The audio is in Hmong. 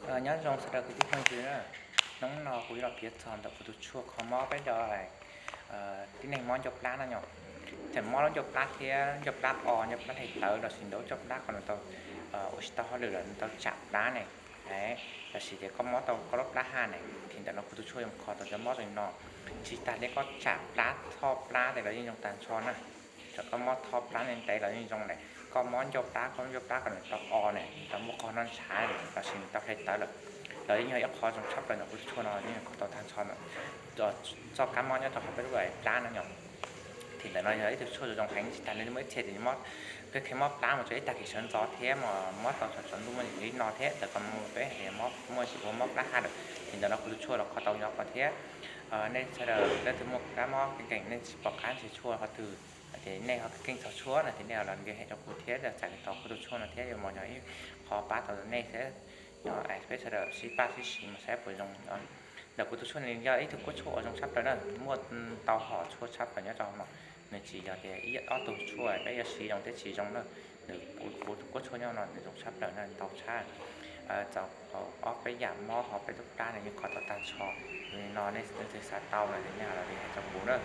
Nyob zoo sawv daws kwv tij phooj ywg na. Hnub no kuv yuav los piav txog ntawm kuv tus tshuaj kho mob peb cov tib neeg mob ncauj plab no yom. Thaum mob lub ncauj plab thiab ncauj plab o, ncauj plab hle tawv los sis ntawm lub ncauj plab koj nws tau ua tsis tau hauj lwm lawm, nws tau tsam plab ne, los sis tias koj mob tau koj lub plab haj ne, ces ntawm no kuv tus tshuaj yuav kho tau cov mob zoo li no. Tsis tas li koj tsam plab, thoj plab tes los yeej zoo tag nrho na. Thaum koj mob thoj plab ntev ntev los yeej zoo ne, koj mob ncauj plab, koj ncauj plab koj nws tau o ne, tau muaj qhov noj ntshav los sis nws tau hle tawv lawm, los yeej yog ib qho zoo tshaj plaws ntawm kuv tus tshuaj no yeej kho tau tag nrho ntawm txoj kab mob nyob rau hauv peb lub plab no yom. Ces ntawm no yog ib tug tshuaj zoo heev, tsis tas li muaj ib txhia ces mob, peb kheev mob plab mus txog ib tag kis sawv ntxov thiab mas mob tau tsaus ntuj muaj li no thiab, ntawm koj mus peb hais tias muaj ib txhia ua mob plab haj lawm, ces ntawm no kuv tus tshuaj los kho tau nyob koj thiab. Nej sawv daws leej twg muaj kab mob kev keem nej tsis pom qab nrhiav tshuaj qhov twg, ces nej ho keej txog tshuaj no ces nej ho los nkag hais rau kuv thiab, txais tau kuv tus tshuaj no thiab yuav mus yog ib qho pab tau nej thiab. Peb sawv daws sib pab sib siv mus saib puas zoo. Ntawm kuv tus tshuaj nws yog ib tug kuab tshuaj uas zoo tshaj plaws na, muaj ntau hom tshuaj tshaj plaws nyob rau no. Nws tsis yog tias ib ob tug tshuaj peb yuav siv zoo thiab tsis zoo na. Nws, kuv tus kuab tshuaj nyob no nws zoo tshaj plaws na, ntau tshaj. Txaus ob peb yam mob hauv peb lub plab no yeej kho tau tag nrho. Li no nej leej twg xav tau no ces nej ho los li hais rau kuv na.